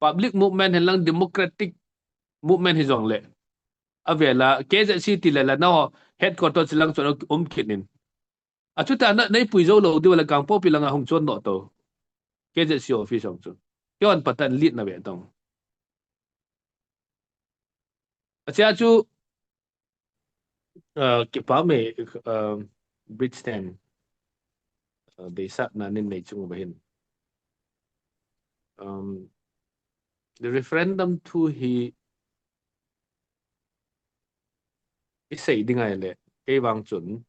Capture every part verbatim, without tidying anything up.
public movement hilang democratic movement hijongle, avela K Z C ti le la na headquarter chilang chun um kit in. Achuta na nei pui jou lou diu le Kangpokpi langa hung chon doh to. K Z C office hung chun. Keiman patan lit na ve tong. Achia chu, uh, kipa me, uh, British ten, uh, deisahna nin nei chung uva hin. Um, the referendum thu hi isei ding ahile, kei vang chun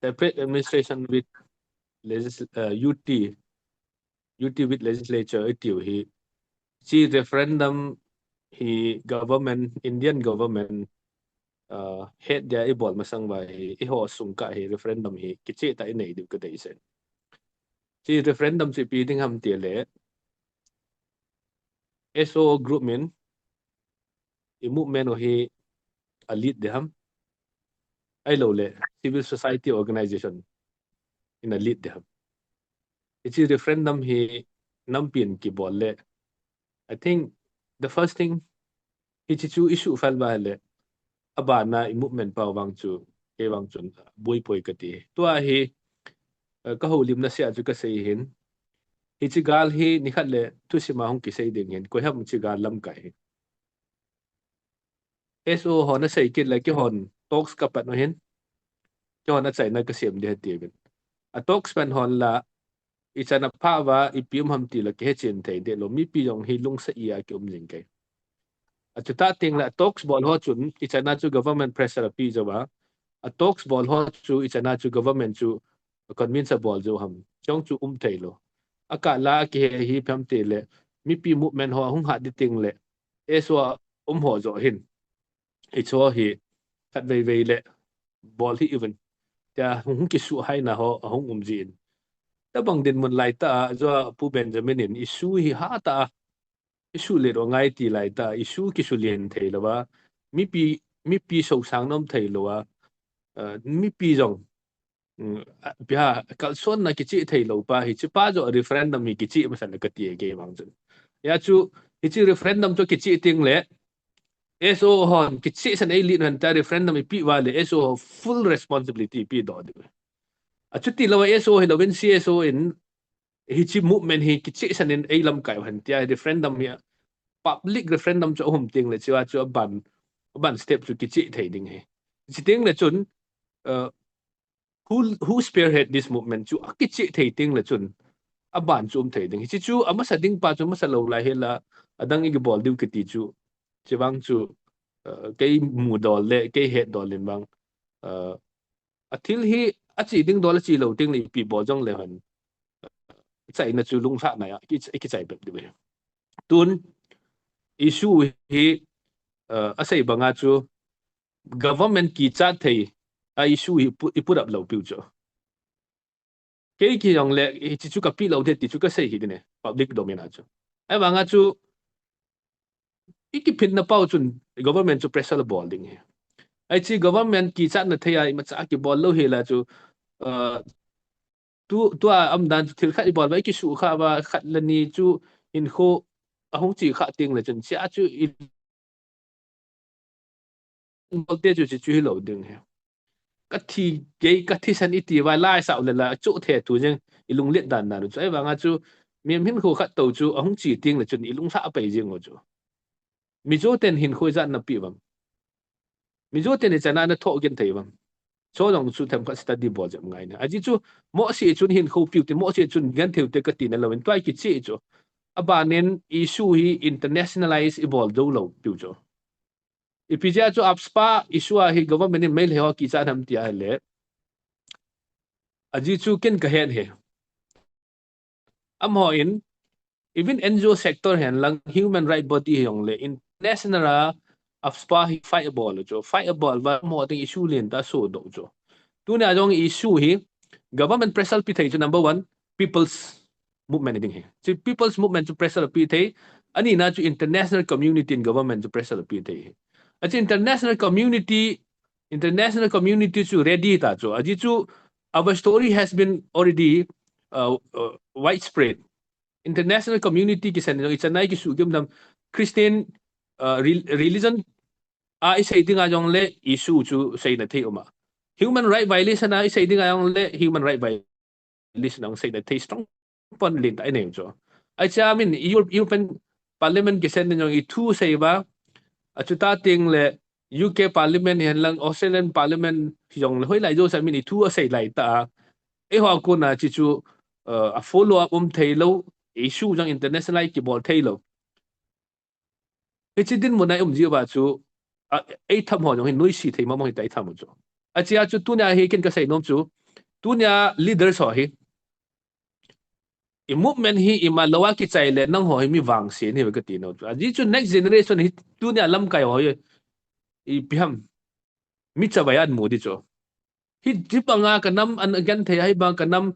separate administration with legis-, uh, U T, U T with legislature itiu hi, chi referendum hi government, Indian government, uh, het dia ibol masang uva hi, eiho sung kah hi referendum hi kicheh tah inei diu kadeisah. Chi referendum chu ipi ding ham tile, S O O group in i movement u hi a lead ding ham, ahilou le civil society organization in a lead ding ham. Hichi referendum hi nampin kibol le, I think the first thing, hichi chu issue fel uva le, abana i movement pau vang chu, kei vang chun buipoi kati. Tua hi, eh, kahoulimna sia chu kasei hin. Hichi gal hi nikhat le thusima hung kisei ding hin, koi ham chi gal lamkai hi. S O O hon asei kit le keihon talks kapat u hin, keihon achaina kasem ding ahi tiuvin. A talks pan hon la, ichan apha uva, ipi um ham ti la kihechen thei deh lou, mipi jong hi lungsa ia kium jing kei. Achuta teng la, talks bol ho chun, ichan a chu government pressure api jou uva, a talks bol ho chu, ichan a chu government chu convince abol jou ham, chong chu um thei lou. Akah la, akihe hi phem ti le, mipi movement ho hung hat ding teng le, S O O a um ho joh hin. Hicho hi khatvei vei le bol hih uvin tia hung, hung kisuhaina ho ahung um jin. Tabang dinmun laitah a, ajeh a Pu Benjamin in issue hi hatah a issue let u angai ti laitah a issue kisulen thei louva, mipi, mipi sousang nom thei louva, uh, mipi jong, mm, a, pia kalsonna kicheh thei lou pa hi, hichi pa joh referendum hi kicheh masan kati e kei vang chun. Hijeh chun, hichi referendum chu kicheh teng le, S O O hon kichehsan ei lead hen tia referendum ipi uva le, S O O full responsibility ipi doh diu. Achuti louva S O O hilouvin C S O in hichi movement hi kichehsan in ei lamkai u hen tia referendum hi, public referendum chu ahung um teng le, chua chu aban, aban step chu kicheh thei ding ahi. Hichi teng le chun, uh, who, who spearhead this movement chu akicheh thei teng le chun aban chu um thei ding. Hichi chu amasa ding pa chu amasa lou lai hela, adang ikibol diu kiti chu, hichi vang chu, uh, kei mudol le kei hetdol in vang, uh, athil hi achi ding dol achi lou teng le ipi bol jong le hen, uh, chaina chu lunglhahna a ki, kichai bep diu ahi. Tun issue hi, uh, asei banga chu government kichat thei a issue hi pu, i put up lou piu chu. Kei kijongle, hichi chu kapeh lou ding ti chu kasei hih ding e, public domain a chu. Ahivanga chu, ikiphinna pau chun government chu pressure abol ding ahi. Hichi government kichatna thei a imacha kibol lou hela chu, uh, tu, tua umdan chu thil khat ibol uva, ikisuhkhah uva, khat le ni chu hinkho ahung chihkhah teng le chun, chua chu i bolte chu, chu, chu hilou ding ahi. Kathi gei, kathisan iti uva, lai sao le la, chu the tu jeng, ilunglet dan dan chu. Ahivanga chu, mihem hinkho khat tou chu, ahung chi teng le chun, ilunglhah pai jeng u chu. Mizo ten hinkho ijat napeh uvem. Mizo ten ichan a nathoh genthei uvem. Chujong chu themkhat study bol jep ngai na. Ajeh chu, mohseh chun hinkho piu te, mohseh chun genthei u te kati na louvin, tua kicheh chu. Abanin issue hi internationalize ibol jou lou piu chu. Ipi jeh a chu AFSPA issue a hi government in Meitei ho kichat ham ti ahile, ajeh chu ken kahet e. Amaho in, even N G O sector hen lang human right body hijongle, international a AFSPA hi fight abol u chu, fight abol uva amaho ding issue lentah asodoh u chu. Tunia jong issue hi government pressure pe thei chu number one, people's movement ding ahi. Chu people's movement chu pressure pe thei, anina chu international community in government chu pressure pe thei ahi. Achu international community, international community chu ready ta chu. Ajeh chu our story has been already, uh, uh, widespread. international community kisan jong ichan a ikisuh gimnam Christian, uh, re-, religion a isei dinga jongle issue chu seina thei uma. Human right violation a isei dinga jongle human right violation a seina thei strong point lentah inei chu. Achamin Europe, European Parliament kisan jong ithu seiva, achuti tengle U K Parliament hihen lang Australian Parliament jongle hoilai jouse min ithu asei laitah a, eiho a kona chi chu, uh, a follow up um theilou, issue jong international a kibol theilou. Hiche dinmun a i um jiuva chu, a, eitham ho jong hi nuisat thei mong mong hita eitham u chu. Achea chu tunia hi ken kasei nom chu, tunia leaders ho hi, i movement hi ima lou a kichai le nangho hi mi vangse nahiuve kati nom chu. Ajeh chu next generation hi tunia lamkai ho hi, ipi ham, mi chavai a amu di chu. Hiche banga ka nam ana genthei a, hibang ka nam,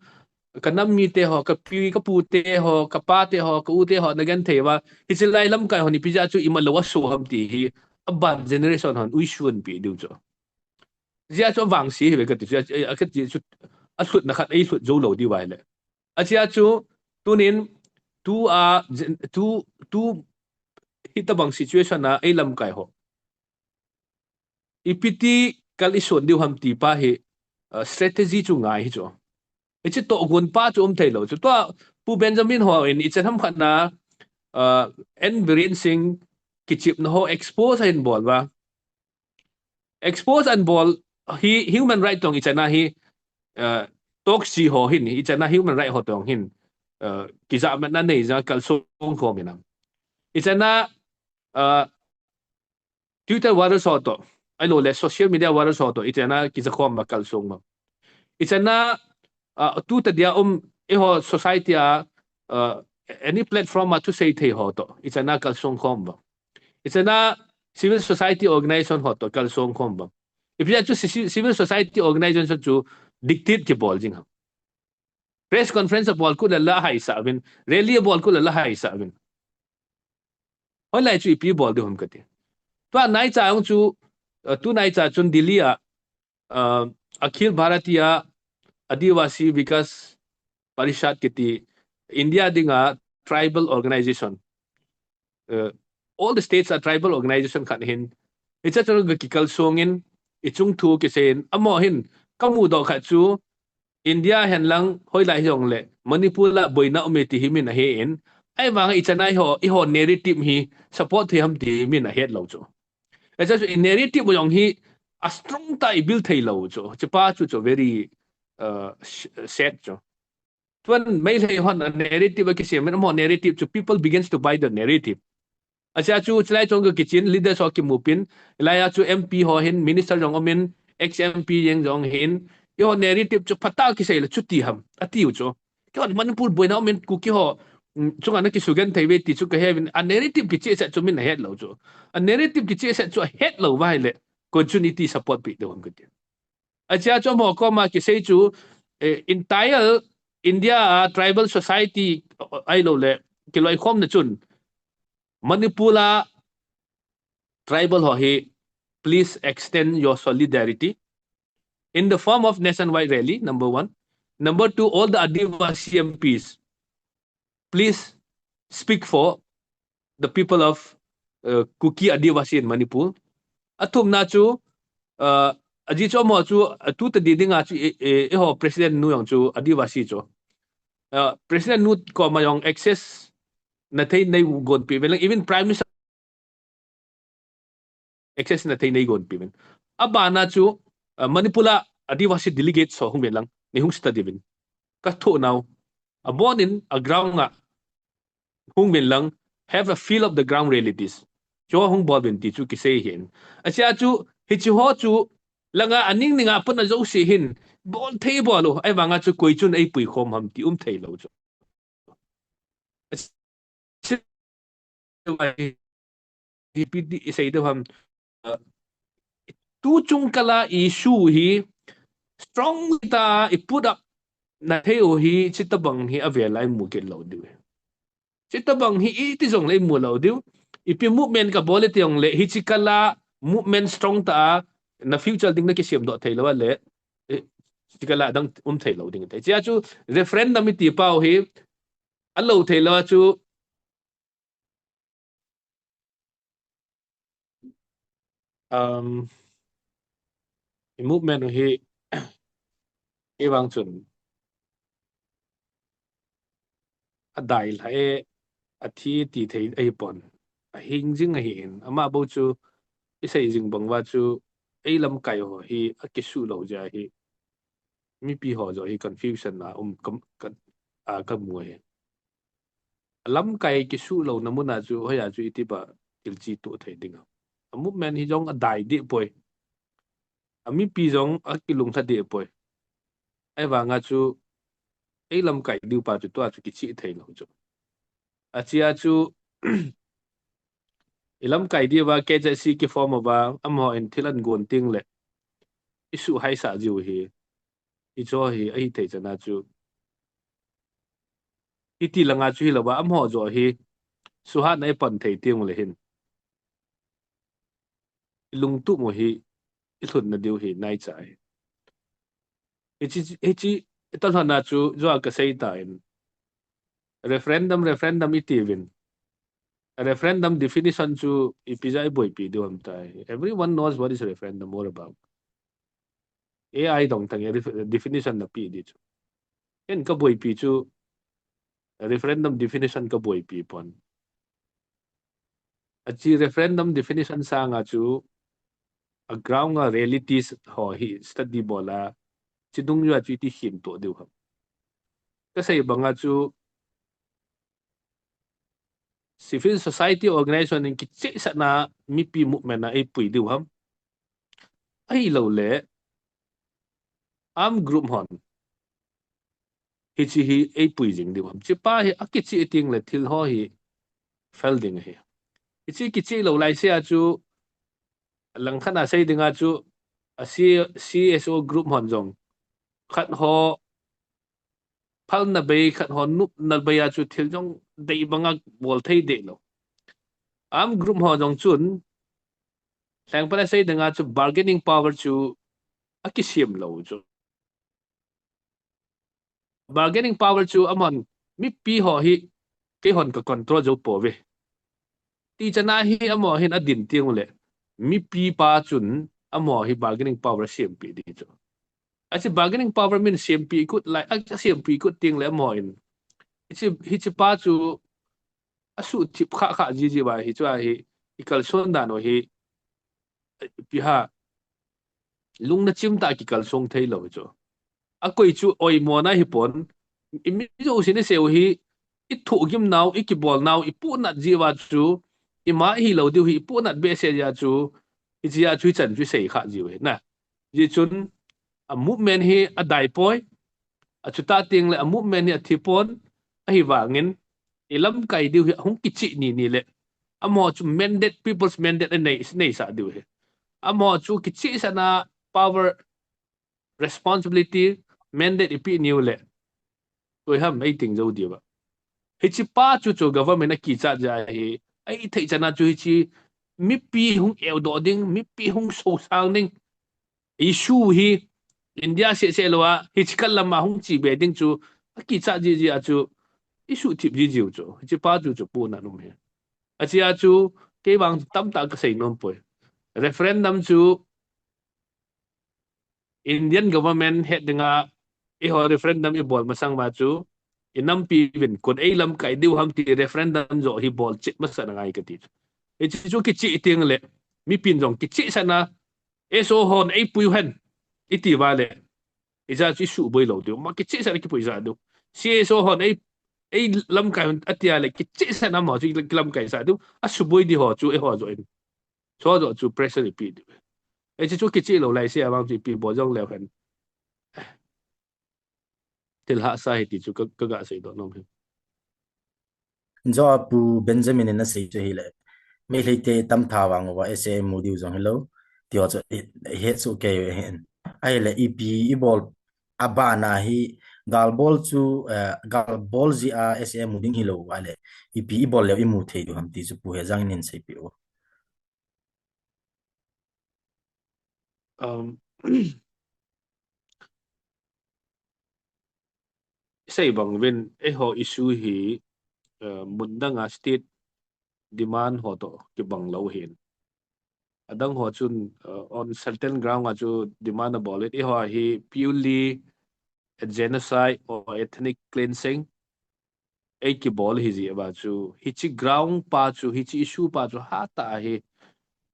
ka nam mite ho, ka pi, ka pute ho, ka pate ho, ka ute ho ana genthei uva, hiche lai lamkai hon ipi jeh a chu ima lou a so ham ti hi, aban generation hon uisunpi diu chu. Jeh a chu avangse hiuve kati chu, a, a, kati chu, alhutna khat eilhut jou lou diu ahile. Achea chu, tunin, tua, tu, tu, hitobang situation a eilamkai ho ipi ti kal ison diu ham ti pa hi, uh, strategy chu ngai hi chu. Hiche tohgon pa chu um theilou chu. Tua Pu Benjamin ho in ichan ham khat na, uh, N Biren Singh kichepna ho expose ahin bol uva. Expose ahin bol hi human right tong ichan a hi, uh, talks chi ho hin, ichan a human right ho tong hin, uh, kijahmatna nei jeh a kalsong khom in am. Ichan a, uh, Twitter warriors ho toh, ahilouleh social media warriors ho toh, ichan a kijakhom uva kalsong uva. Ichan a, uh, tuta dia um, eiho society a, uh, any platform a thusei thei ho toh, ichan a kalsong khom uva. Ichan a civil society organization ho toh kalsong khom uva. Ipi jeh a chu ci-, ci-, civil society organization chu dictate kibol jing ham. Press conference abol kit le la haisah uvin, rally abol kit le la haisah uvin. Hoilai chu ipi bol diu ham kati. Tua naicha jong chu, uh, tu naicha chun Delhi a, uh, Akhil Bharatiya Adivasi Vikas Parishad kiti India dinga tribal organization. Uh, all the states are tribal organization khat hin. Hiche chun ga kikalsong in, ichung thu kisei in, amaho hin, kamudoh khat chu, India hihen lang hoilai hijongle, Manipur a boina um e ti hi min ahe in, ahivanga ichan a eiho, eiho narrative hi support thei ham ti min ahet lou chu. Hiche chu i narrative jong hi a strong tah a i build thei lou chu. Hiche pa chu chu very, uh, sh-, sad chu. Tuan Meitei hon a narrative akisem in, amaho narrative chu people begins to buy the narrative. Achea chu chulai chun ga kichen leaders ho kimu pin, hilai a chu M P ho hin, minister jong um in, ex M P jeng jong hin, eiho narrative chu phatah a kisei le chuti ham, atiu chu. Keiho Manipur boina um in Kuki ho, mm, chunga na kisugenthei uve ti chu kahe uvin, a narrative kichehset chu min ahet lou chu. A narrative kichehset chu ahet lou uva ahile, koi chun iti support pi diu ham kati. Achea chu amaho koma kisei chu, eh, entire India a tribal society, ahilouleh, kiloikhomna chun, Manipur a tribal ho hi, please extend your solidarity in the form of nationwide rally, number one. Number two, all the Adivasi M Ps, please speak for the people of, uh, Kuki Adivasi in Manipur. Athumna chu, uh, ajeh chu amaho chu, uh, tuta di dinga chu, eh, eh, eiho president nu jong chu Adivasi chu. Uh, president nu koma jong access nathei neigonpi uvin lang, even prime minister access nathei neigonpi uvin. Abana chu, uh, Manipur a Adivasi delegates ho hung uvin lang, neihung study uvin. Kathoh nau, abonin a ground a hung uvin lang, have a feel of the ground realities. Chu hung bol uvin ti chu kisei hin. Achea chu, hiche ho chu, langa aning ninga puna jouse hin, bol thei bol u, ahivanga chu koi chun eipui khom ham ti um thei lou chu. Ipi ti isei diu ham, uh, tu chung kala issue hi strong tah a i put up nathei u hi, chuti bang hi avel a imu kit lou diu. Chuti bang hi iti jongle imu lou diu. Ipi movement kabol iti jongle, hiche kala movement strong tah a na future ding na kisemdoh thei lou a le, eh, hiche kala dang um thei lou ding tai. Achea chu referendum iti pau hi, Alo thei lou chu, um, i movement u hi, i vang chun, adai lha e, athi ti thei ahi pon. Ahing jing ahi in, ama bou chu, i sei jing bang uva chu, ei lamkai ho hi, akisuh lou jeh hi, mipi ho joh hi confusion a um kam, ka, a, ka mu e. Lamkai kisuh louna mun a chu, hoiya chu iti ba thil chi tuh thei ding a. A movement hi jong adai deh poi. A mipi jong akilungthah deh poi. Ahivang a chu, ei lamkai diu pa chu tua chu kichih thei lou chu. Achia chu, i lamkai diu va K Z C kiform uva, amaho in thil ahin gon teng le, i suhhaisah jiu hi, i cho hi, ahi thei chan a chu, iti lang a chu hilou va, amaho joh hi, suhhatna i pan thei teng le hin, i lungtup u hi, i lhunna diu hi, naicha hi. Hichi, hichi, i talhon a chu, joh a ka sei ta in, referendum, referendum i ti uvin. A referendum definition chu ipi jeh a i boipi diu ham tai. Everyone knows what is referendum all about. A I dong tang e ref-, definition na pe di chu. Ken ka boipi chu referendum definition ka boipi pon. Achi referendum definition sang a chu a ground a realities ho hi study bol a, chi dungjui a chu iti hin to diu ham. Ka sei bang a chu civil society organization in kichehsahna mipi movement a eipui diu ham. Ahilou le arm group hon hichi hi eipui jing diu ham. Chipa hi akicheh teng le thil ho hi fel ding ahi. Hichi kicheh lou lai se a chu langkhat a sei ding a chu a C-, C S O group hon jong khat ho phalna bei, khat ho nopna bei a chu thil jong dei bang a bol thei deh lou. Arm group ho jong chun, lengpan a sei ding a chu bargaining power chu akisem lou chu. Bargaining power chu amahon mipi ho hi keihon ka control jou pouve ti chan a hi amaho hin adin teng u le, mipi pa chun amaho hi bargaining power asempeh di chu. Achi bargaining power min sempeh kit lai, a, asempeh kit teng le amaho in, hichi, hichi pa chu asuhthip kha kha jiji uva hichu ahi, i kalson dan u hi, ipi ham, lungna chim tah a kikalsong thei lou chu. Akoi chu oimo na hi pon, i mi jousen i sei u hi, i thohgim nau, i kibol nau, i puhnat jeh uva chu, ima i hilou diu hi, i puhnat behseh jeh a chu, hichi a chu hichan chu i sei kha jiu hi na. Hijeh chun, a movement hi adai poi, achutah teng le a movement hi athi pon, ahivangin, i lamkai diu hi ahung kicheh ni ni le, amaho chu mandate, people's mandate anei, neisah diu hi. Amaho chu kichehsahna power, responsibility, mandate ipeh niu le, koi ham eiting jou diu va. Hichi pa chu chu government akichat jeh hi, ahithei chan a chu hichi mipi hung eudoh ding, mipi hung sosang ding issue hi India seh seh lou a, hichi kal lam a hung che be ding chu akichat jiji a chu i suhthip jijiu chu, hichi pa chu chu puhnat um hi. Achi a chu, kei vang tamtah ka sei nom poi. Referendum chu Indian government het ding a, eiho referendum i bol masang uva chu, i nampi uvin koi ei lamkai diu ham ti referendum joh hi bol chet masa na ngai kati chu. Hichi chu kicheh teng le, mipin jong kichehsahna, S O hon eipui u hen, iti uva le, ijat chu i suboi lou diu, ma kichehsahna kipui jat diu. C S O hon ei, ei lamkai u hen, ati a le, kichehsahna amaho chu i lamkai sah diu, asuboi di ho chu eiho joh in. Chu joh chu pressure ipeh diu. Hichi chu kicheh lou lai se a vang chu ipi bol jong leu hen, thil hahsa hi ti chu ka, ka ga seidoh nom hi. Joh a Pu Benjamin in asei chu hile, Meitei te tamtah vang uva S A M mu diu jong hilou, ti ho chu i, i het soh kei u hin. Ahile ipi i bol, abana hi gal bol chu, eh, gal bol jeh a S A M mu ding hilou ahile, ipi i bol leu i mu thei diu ham ti chu Pu Hejang in hin seipeh u. Um, Sei bang uvin, eiho issue hi, uh, mun dang a state demand ho toh kibang lou ahin. Adang ho chun, uh, on certain ground a chu demand abol in, eiho hi purely a genocide or ethnic cleansing ei kibol ahi jeh uva chu, hiche ground pa chu, hiche issue pa chu hatah a hi,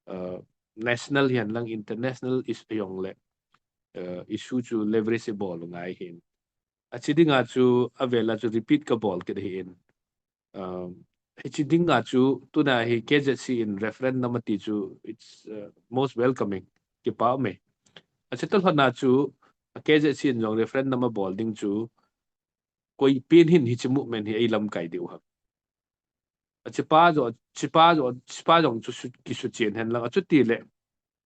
uh, national hihen lang international is-, jong le, uh, issue chu leverage ibol u ngai ahin. Ache dinga chu avel a chu repeat kabol kit ahin. Um, hiche dinga chu tuna hi K Z C in referendum ati chu, it's, uh, most welcoming. Kipa um e. Ache toh lhon a chu K Z C in jong referendum abol ding chu, koi pen hin hiche movement hi ei lamkai diu ham. Ache pa jong, ache pa jong, ache pa jong chu su-, kisuchen hen lang. Achuti le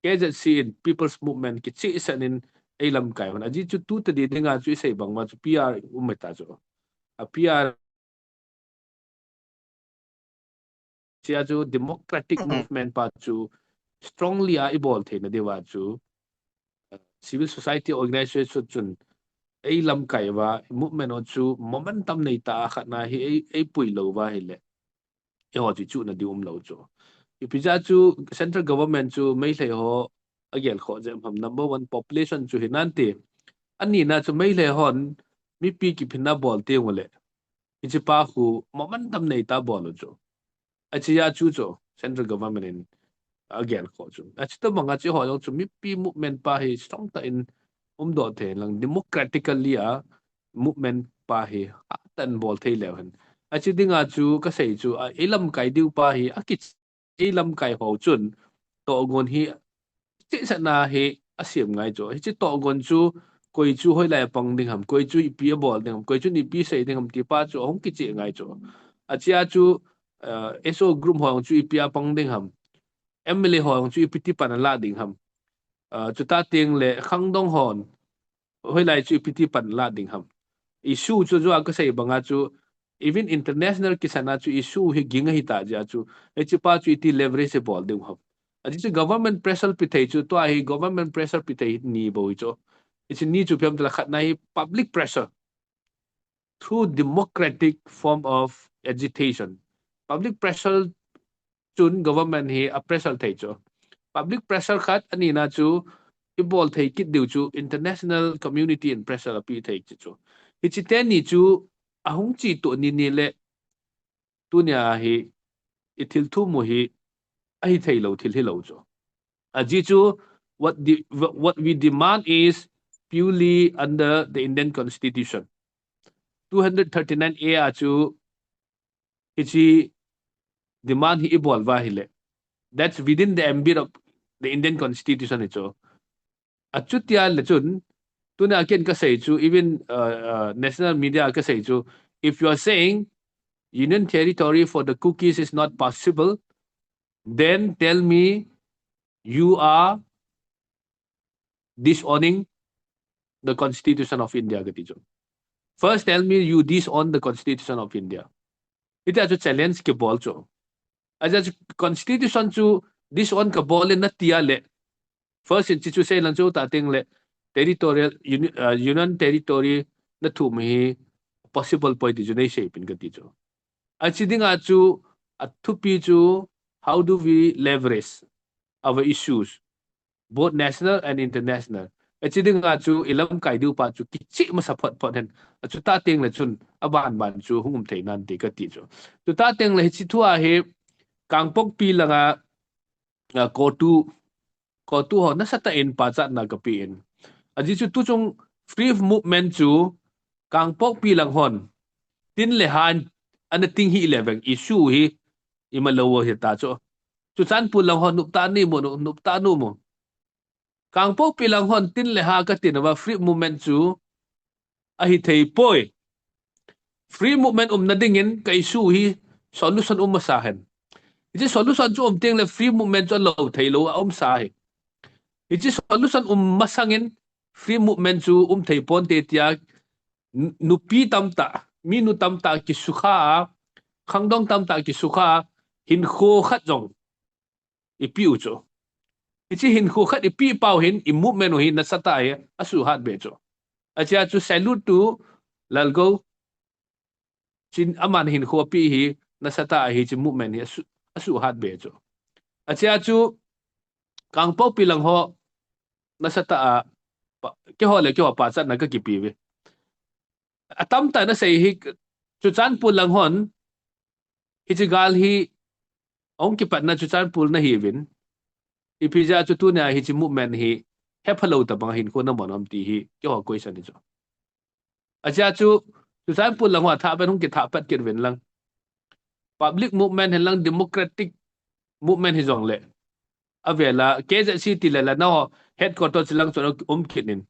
K Z C in People's Movement kichehsah in ei lamkai hon. Ajeh chu tu tadi dinga chu isei bang uva chu P R um e ta chu. A P R Hichea chu democratic movement pa chu strongly a ibol theina diuva chu, uh, civil society organization chun ei lamkai uva, movement ho chu momentum nei ta a khatna hi ei, ei pui lou uva ahile, eiho chu chuhna diu umlou chu. Ipi jeh a chu central government chu Meitei ho agel khoh jeh ham, number one population chu hinante. Anina chu Meitei hon mipi kiphinna bol teng ule, hiche pa khu momentum nei ta bol u chu. Achea chu chu central government in agel khoh chu. Ache tobang a chu eiho jong chu mipi movement pa hi strong tah in umdoh thei lang, democratically a movement pa hi hatah in bol thei leu hen. Ache dinga chu kasei chu, a, ei lamkai diu pa hi aki, ei lamkai ho chun tohgon hi chehsahna hi asem ngai chu. Hiche tohgon chu koi chu hoilai a pang ding ham, koi chu ipi abol ding ham, koi chun ipi sei ding ham ti pa chu ahung kicheh ngai chu. Achea chu, uh, S O group ho jong chu ipi a pang ding ham, M L A ho jong chu ipi ti pan ala ding ham. Uh, chuti teng le khangdong hon hoilai chu ipi ti pan ala ding ham. Issue chu, chu a kasei banga chu, even international kisan a chu issue hi ging ahi ta jeh a chu, hiche pa chu iti leverage ibol diu ham. Ajeh chu government pressure pe thei chu, tua hi government pressure pe thei ni bou hi chu. Hiche ni chu ipi ham itile khatna hi public pressure through democratic form of agitation. Public pressure chun government hi a pressure thei chu. Public pressure khat, anina chu ibol thei kit diu chu international community in pressure ape thei chu chu. Hiche teni chu ahung cheto ni ni le tunia hi ithil thum u hi ahi thei lou thil hilou chu. Ajeh chu what the, what we demand is purely under the Indian Constitution. Two hundred thirty-nine A a chu hiche demand hi ibol uva ahile, that's within the ambit of the Indian Constitution hi chu. Achutia le chun, tuna ken kasei chu, even, uh, uh, national media kasei chu, if you are saying Union Territory for the Kukis is not possible, then tell me you are disowning the Constitution of India kati chu. First, tell me you disown the Constitution of India. Hitia chu challenge kibol chu. Ajeh chu Constitution chu disown kabol e nati a le, first in hiche chu sei lang chu ta teng le, territorial, uni-, uh, Union Territory nathum hi possible poi ti chu nei sei pin kati chu. Ache dinga chu athupi chu, how do we leverage our issues, both national and international? Ache dinga chu ilamkai diu pa chu kicheh masa phot phot hen. Achuti teng le chun aban ban chu hung um thei nante kati chu. Chuti teng le hiche thua hi Kangpokpi langa, a, CoTU, CoTU ho nasatah in pachatna kapen. Ajeh chu tuchung free movement chu Kangpokpi lang hon tin le han ana ting hih le vang issue hi ima lou ahi ta chu. Churachandpur lang hon noptah nei mu, noptah nom u. Kangpokpi lang hon tin le ha kati nauva free movement chu ahi thei poi. Free movement umna dingin ka issue hi solution um masa hen. Hiche solution chu um teng le free movement chu alou thei lou a um sa hi. Hiche solution um masangin free movement chu um thei ponte tia, n-, nupi tamtah, minu tamtah kisukha a, khangdong tamtah kisukha a, hinkho khat jong ipi u chu. Hiche hinkho khat ipi pau hin i movement u hi nasatah a asuhat be chu. Achea chu salute to Lalgou, Chin aman hinkho pi hi nasatah a hiche movement hi asu, asuhat be chu. Achea chu Kangpokpi lang ho nasatah a pa, keiho le keiho pachatna kakipe uve. Atamtah in asei hi Churachandpur lang hon hiche gal hi ahung kipatna Churachandpur nahiuvin, ipi jeh a chu tunia hiche movement hi hephalou tobang hinkho naman ham ti hi keiho question hi chu. Achea chu Churachandpur lang hoa thahpan hung kithahpat kit uvin lang, public movement hilang, democratic movement hijongle, avela KZC tile la nangho headquarter chu lang chu um kit in.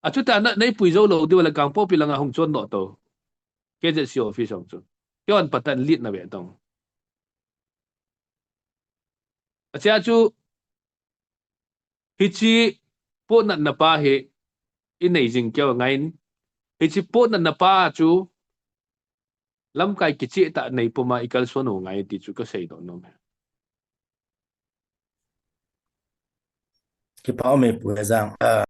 Achutah na, neipui jou lou diu le Kangpokpi langa hung chon doh to, KZC office hung chu, keihon patan lead nave tong. Achea chu hiche pohnatna pa hi inei jing keu angaiyin, hiche pohnatna pa chu lamkai kichehtah neipuma ikalson u ngai ti chu kaseidoh nom e. Kipa ume Pu Hejang.